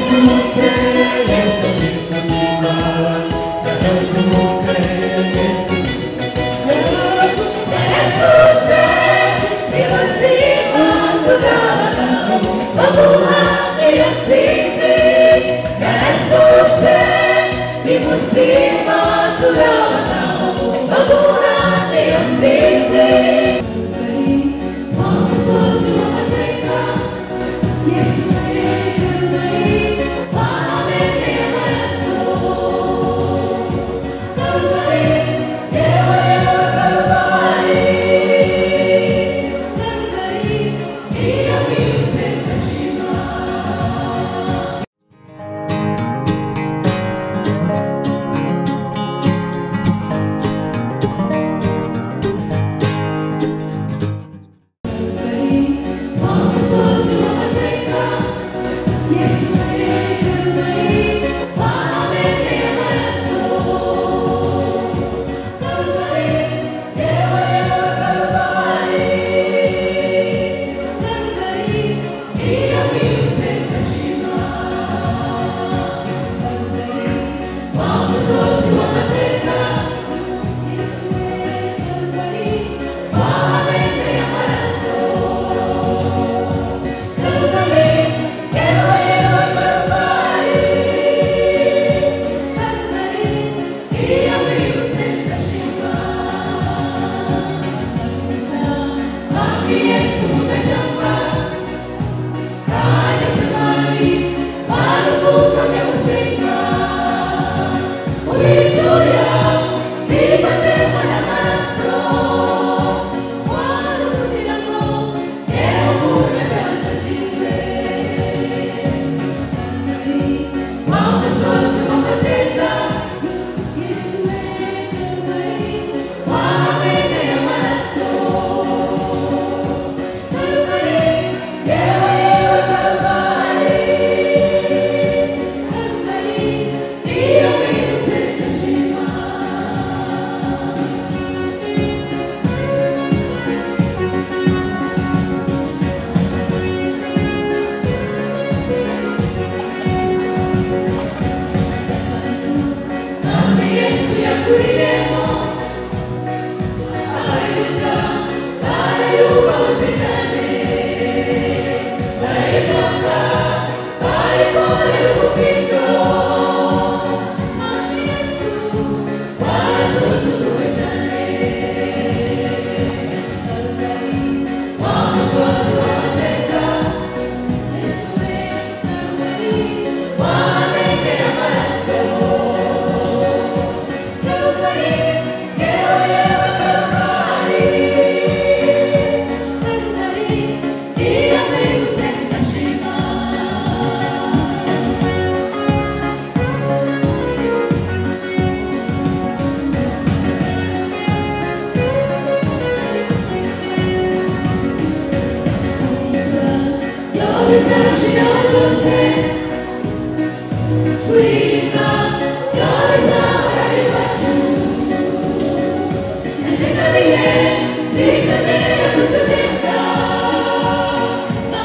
Yarasutse Yesu ni muzima. Yarasutse Yesu Yarasutse ni muzima turabana baguha iyo ntsinzi. Yarasutse ni muzima turabana baguha iyo ntsinzi. Wa musozi w'amateka Yesu Kalvari wameneye amaraso. Kalvari yewe yewe Kalvari. Kalvari iyo wibutse ndashima. Wa musozi w'amateka Yesu Kalvari wameneye amaraso. Kalvari yewe yewe Kalvari. Kalvari iyo wibutse ndashima. Kalvari wa musozi w'amateka Yesu Kalvari wameneye amaraso. Kalvari yewe yewe Kalvari. Kalvari iyo wibutse ndashima. Mwami Yesu mu gashyamba ka Getsemani barupfukamye gusenga. Mu bituya bivanzemo n'amaraso wari ukugira ngo jyewe umunyabyaha akizwe. Wa musozi w'amateka Yesu Kalvari wameneye amaraso. Kalvari yewe yewe Kalvari. Kalvari iyo wibutse ndashima. Mwami Yesu yakuriyemo Abayuda barayubahutse cyane barayitoka bayikorera ubufindo. Mwami Yesu warasuzuguwe cyane. Kalvari wa musozi w'amateka Yesu Kalvari wameneye amaraso. Kalvari yewe yewe Kalvari. Kalvari iyo wibutse ndashima. Yo bizashira rwose kuririmba yo bizahora iwacu. Nanjye zizanira kutugenda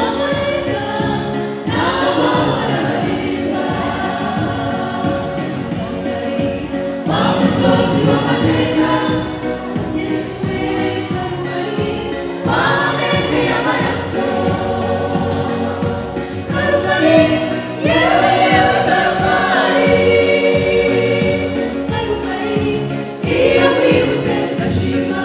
amareka n'amahoro baririmba. Wa musozi w'amateka Yesu Kalvari wameneye amaraso. Kalvari yewe yewe Kalvari. Kalvari iyo wibutse ndashima.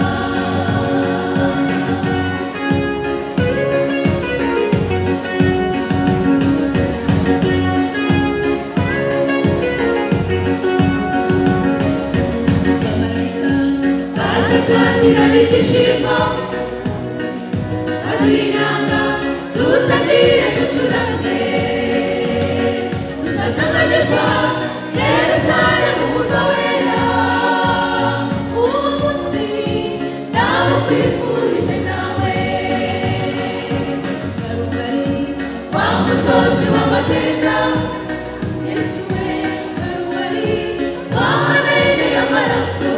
Abamarayika baza twakirana ibyishimo baduha inanga tutagire ducurange. Tuzatamagizwa Yerusalemu umurwa wera. Uwo munsi ndawukwifurije nawe. Kalvari wa musozi w'amateka Yesu Kalvari wameneye amaraso.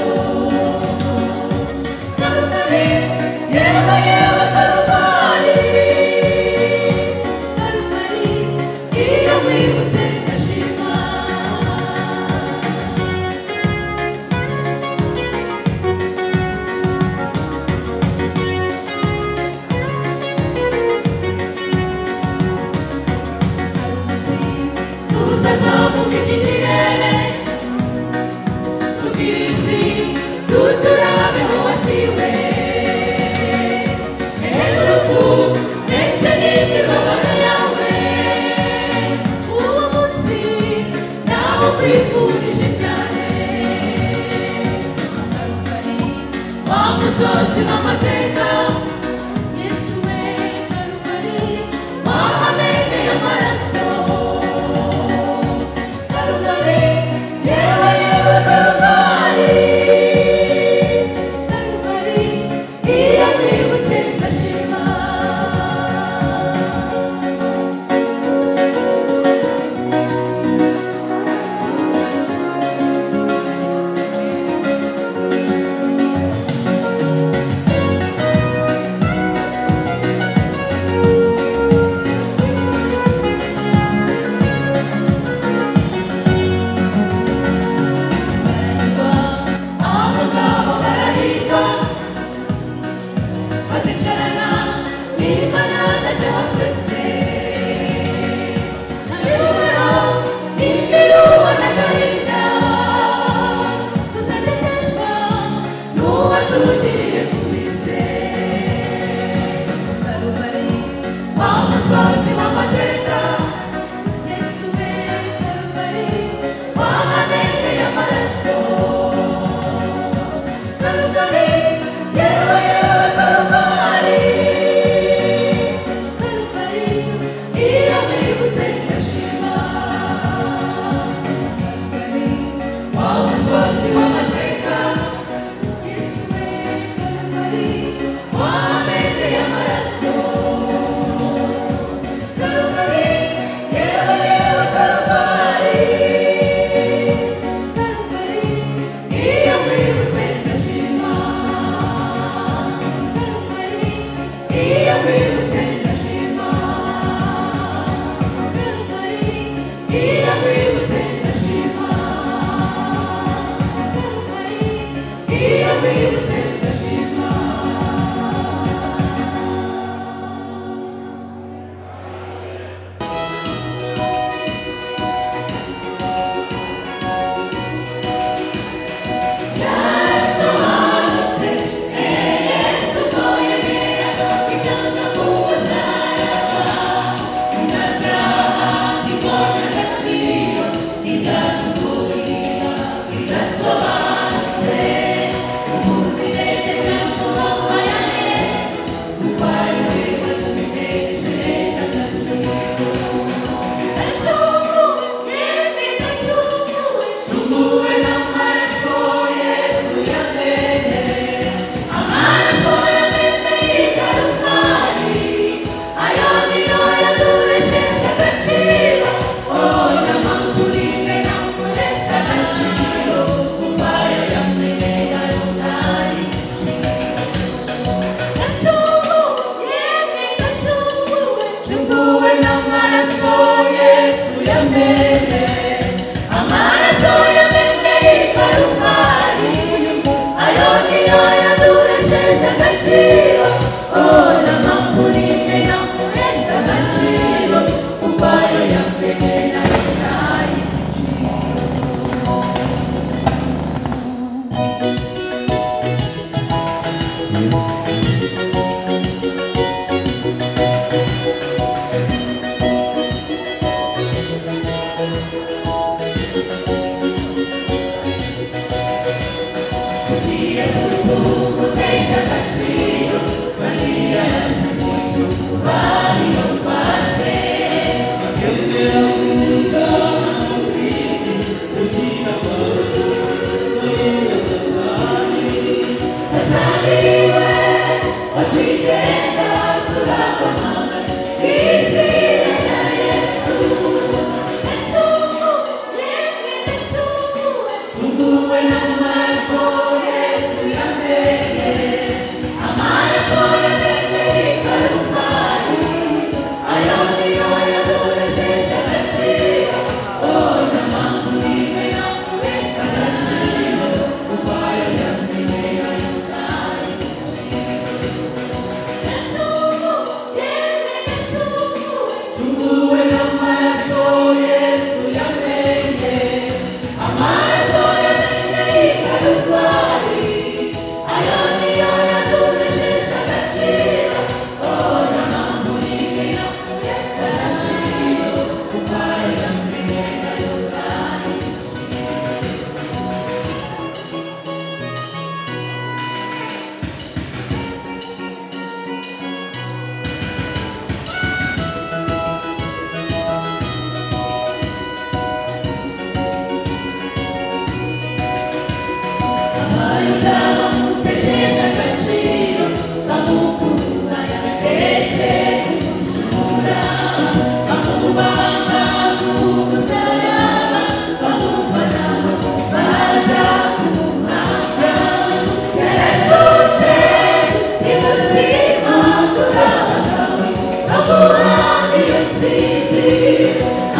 Kalvari yewe yewe Kalvari. Kalvari iyo wibutse Musozi w'amateka, Yesu we Karuvali, wahameneye amaraso. Karuvali, yewe yewe Karuvali, Karuvali, iyo nkwibutse ndashima.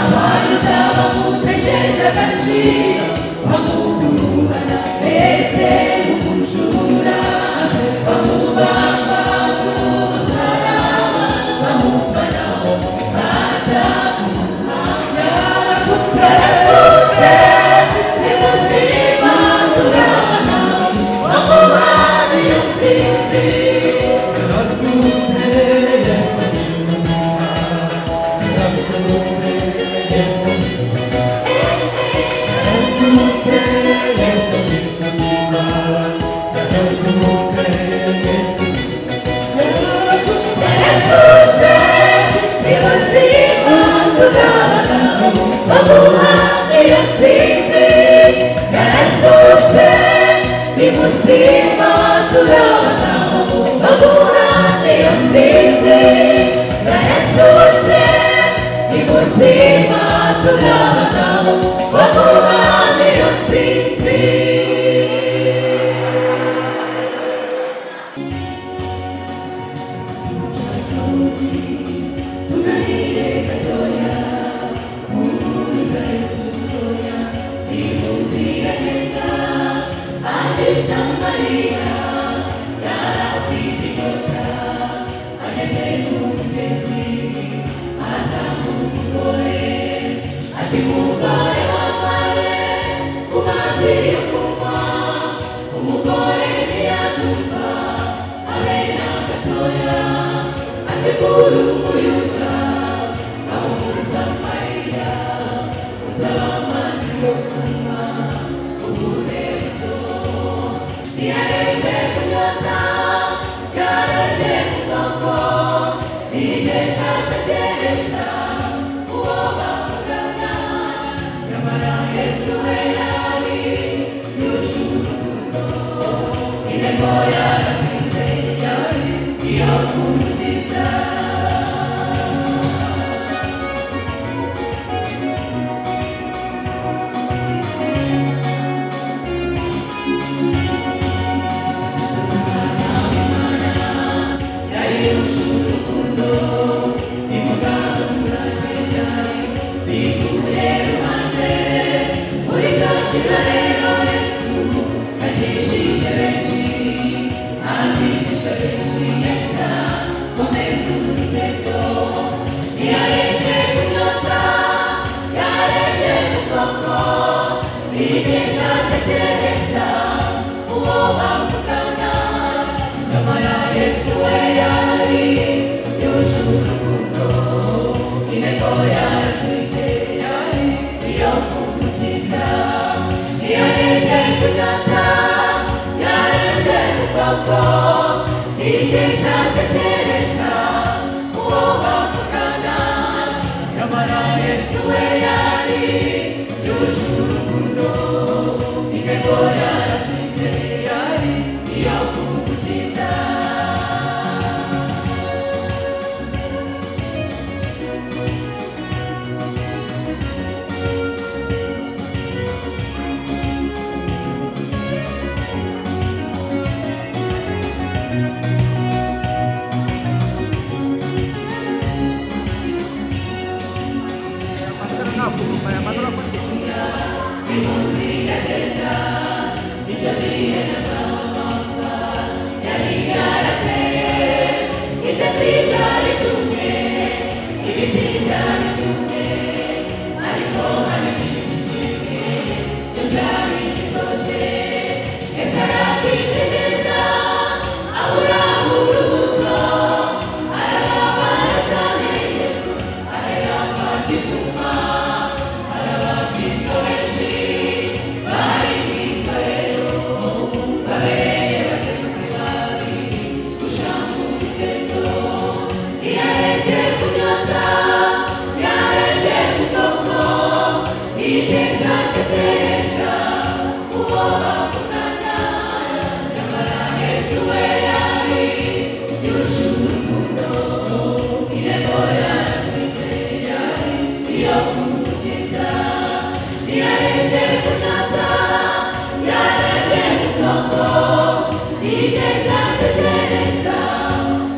Abayuda bamutesheje agaciro, bamukurubana ndetse n'ubujura, bamubamba ku musaraba, bamuvanaho bajya kumuhamba. Yarasutse, ni muzima turabona, bamuhaye iyo ntsinzi. Yarasutse Yesu ni muzima, yarasutse Yesu ni muzima, yarasutse Yesu ni muzima, yarasutse Yesu ni muzima, yarasutse. Yarasutse, ni muzima turabona, bamuha iyo ntsinzi. Yarasutse, ni muzima turabona, bamuha iyo ntsinzi. Yarasutse, ni muzima turabona, bamuha iyo ntsinzi.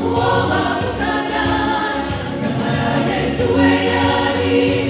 Uwo bavugana, nyamara Yesu we yari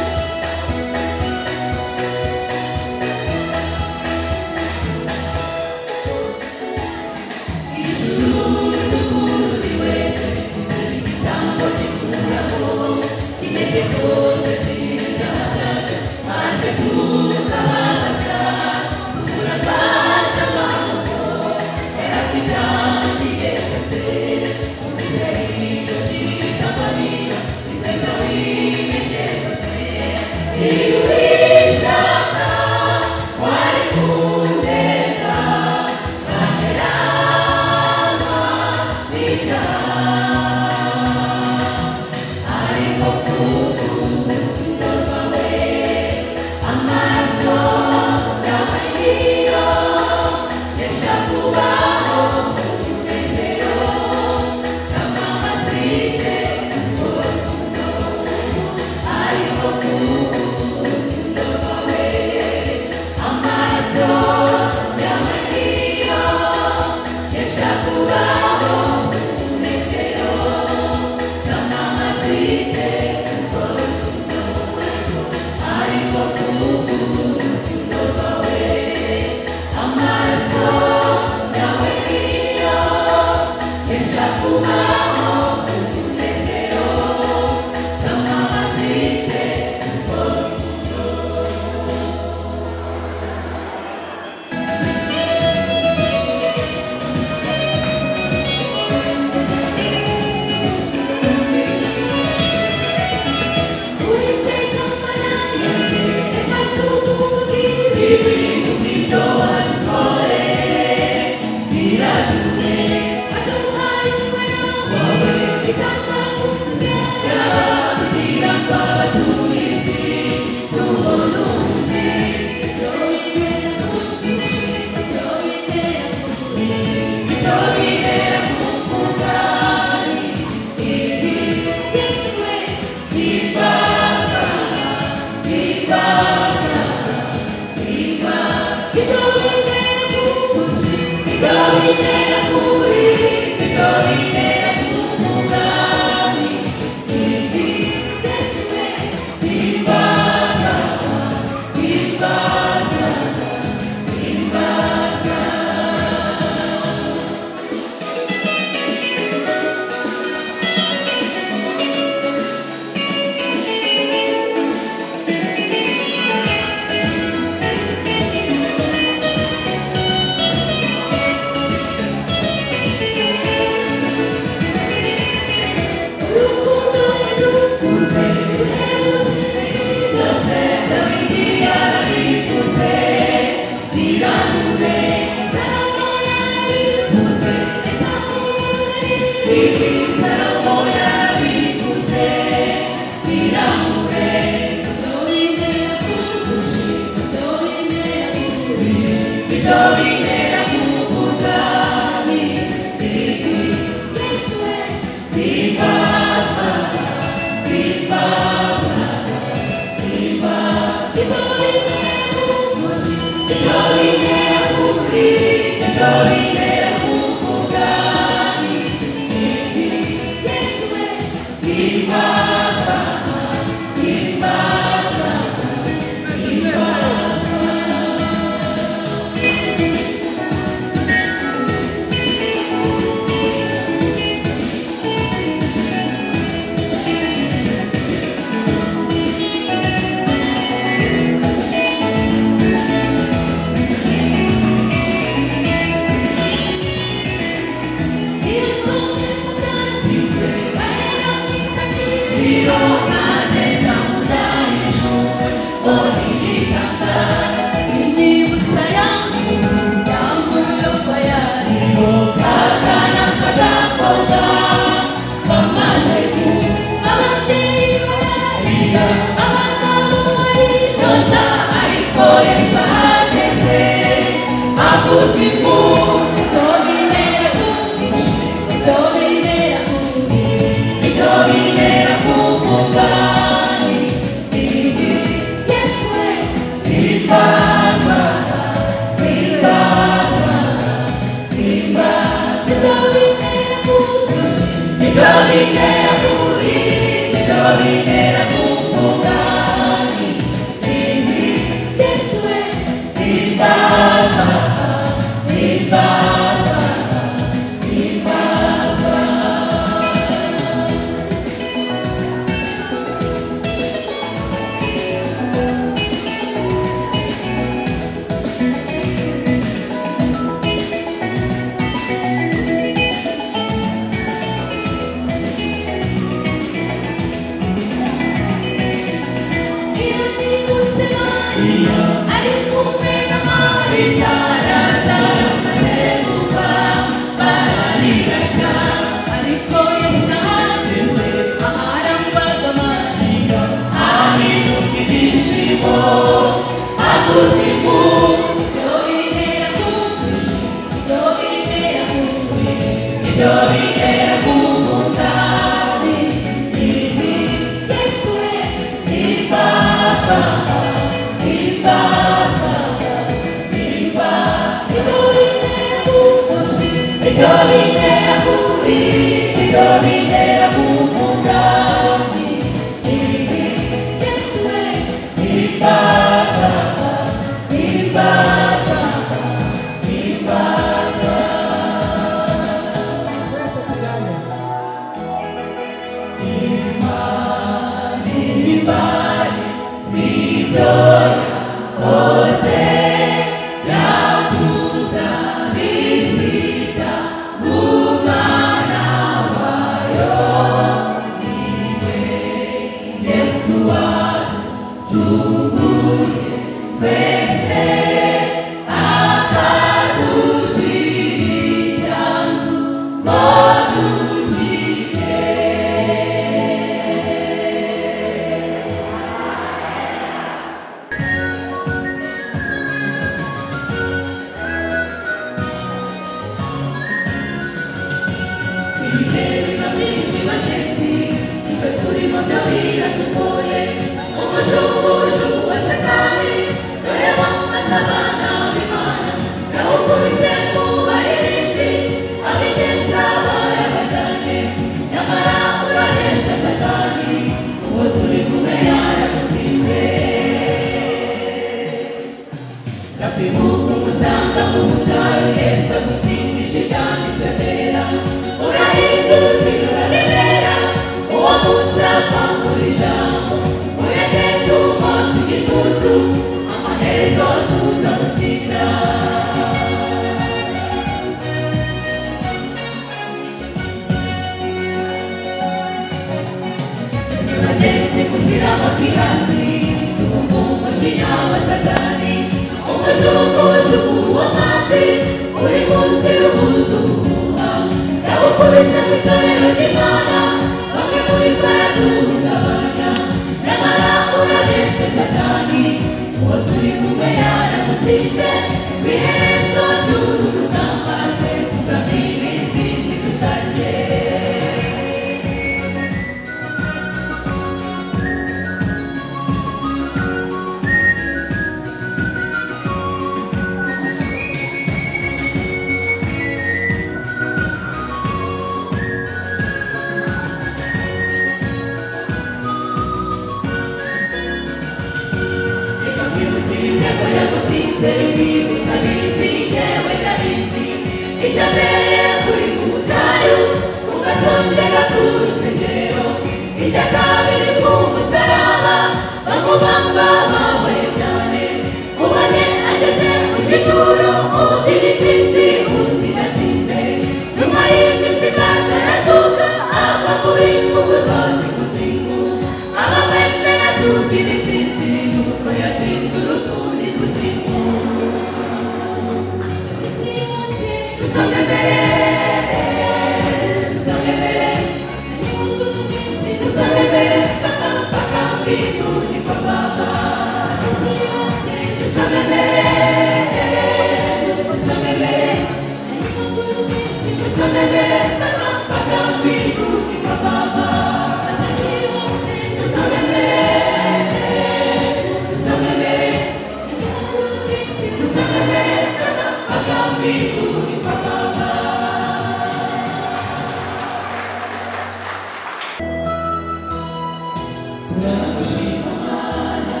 Turagushima Mana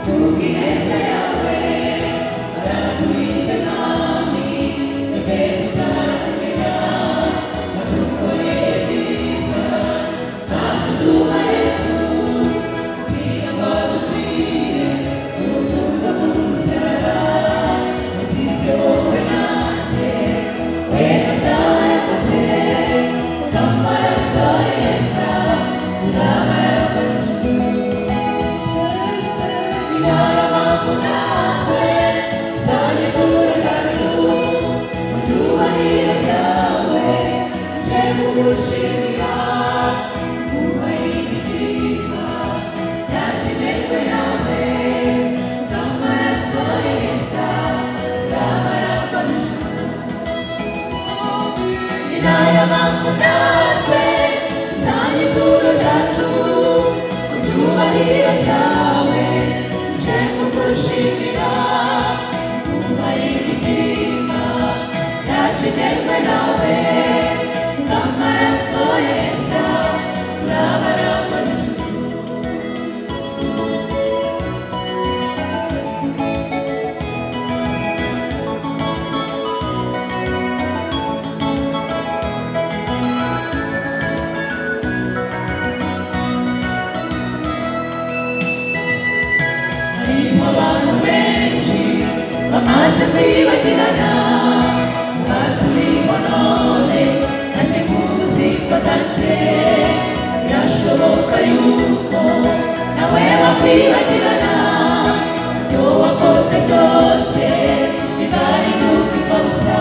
kubw'ineza yawe, waraturinze Mwami, twebwe tutarakumenya, wadukoreye byiza, maze uduha Yesu kugira ngo adupfire urupfu rwo ku musaraba. Wasize wowe nanjye, we ntacyaha yakoze, kubw'amaraso yeza turabaragwa n'ijuru. Ni nayo mpamvu natwe tuzanye ituro ryacu mu cyubahiro cyawe, tuje kugushimira, kubaha imitima yacu igengwe nawe, kubw'amaraso yeza turabaragwa n'ijuru. Ni nayo mpamvu natwe tuzanye ituro ryacu mu cyubahiro cyawe, tuje kugushimira, kubaha imitima yacu igengwe nawe, kubw'amaraso yeza turabaragwa n'ijuru. Harimo abantu benshi bamaze kwibagirana, baturimo none nta kiguzi twatanze. Birashoboka yuko nawe wakwibagirana, ibyo wakoze byose bigahinduka imfabusa.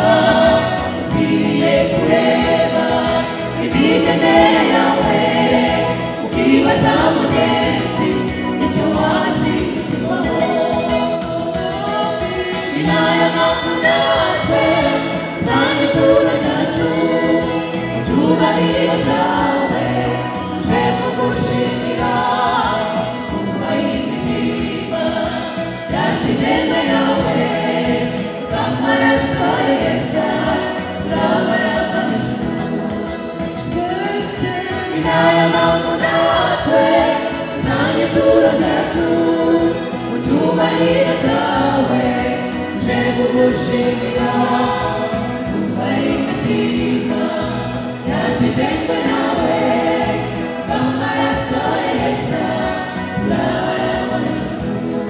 Ukwiriye kureba imigendere yawe, ukibaza mugenzi icyo wazi ikibaho. Ni nayo mpamvu natwe tuzanye ituro ryacu mu cyubahiro cyawe, tuje kugushimira, kubaha imitima yacu igengwe nawe, kubw'amaraso yeza turabaragwa n'ijuru. Ni nayo mpamvu natwe tuzanye ituro ryacu mu cyubahiro cyawe, tuje kugushimira, kubaha imitima yacu igengwe nawe, kubw'amaraso yeza turabaragwa n'ijuru.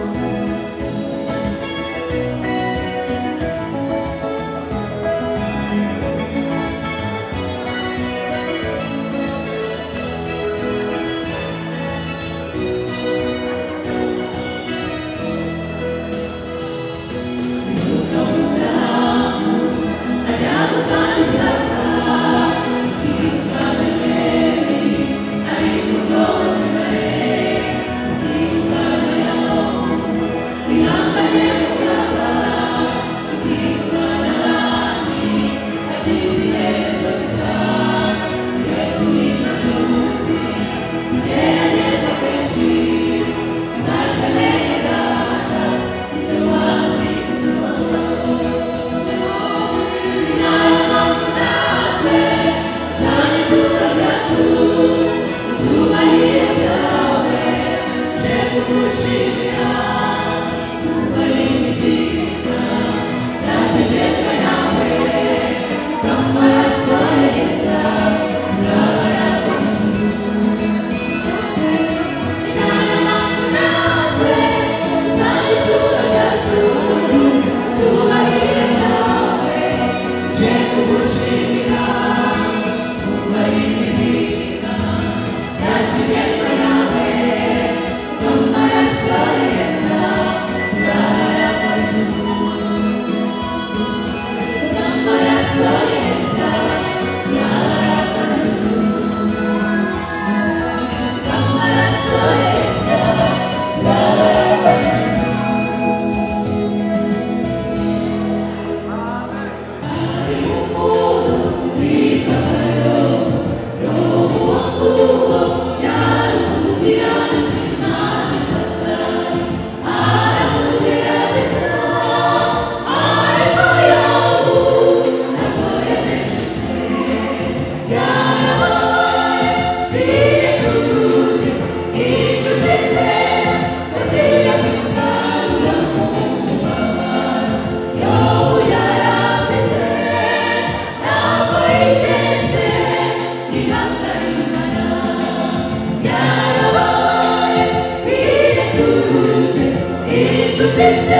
Thank you.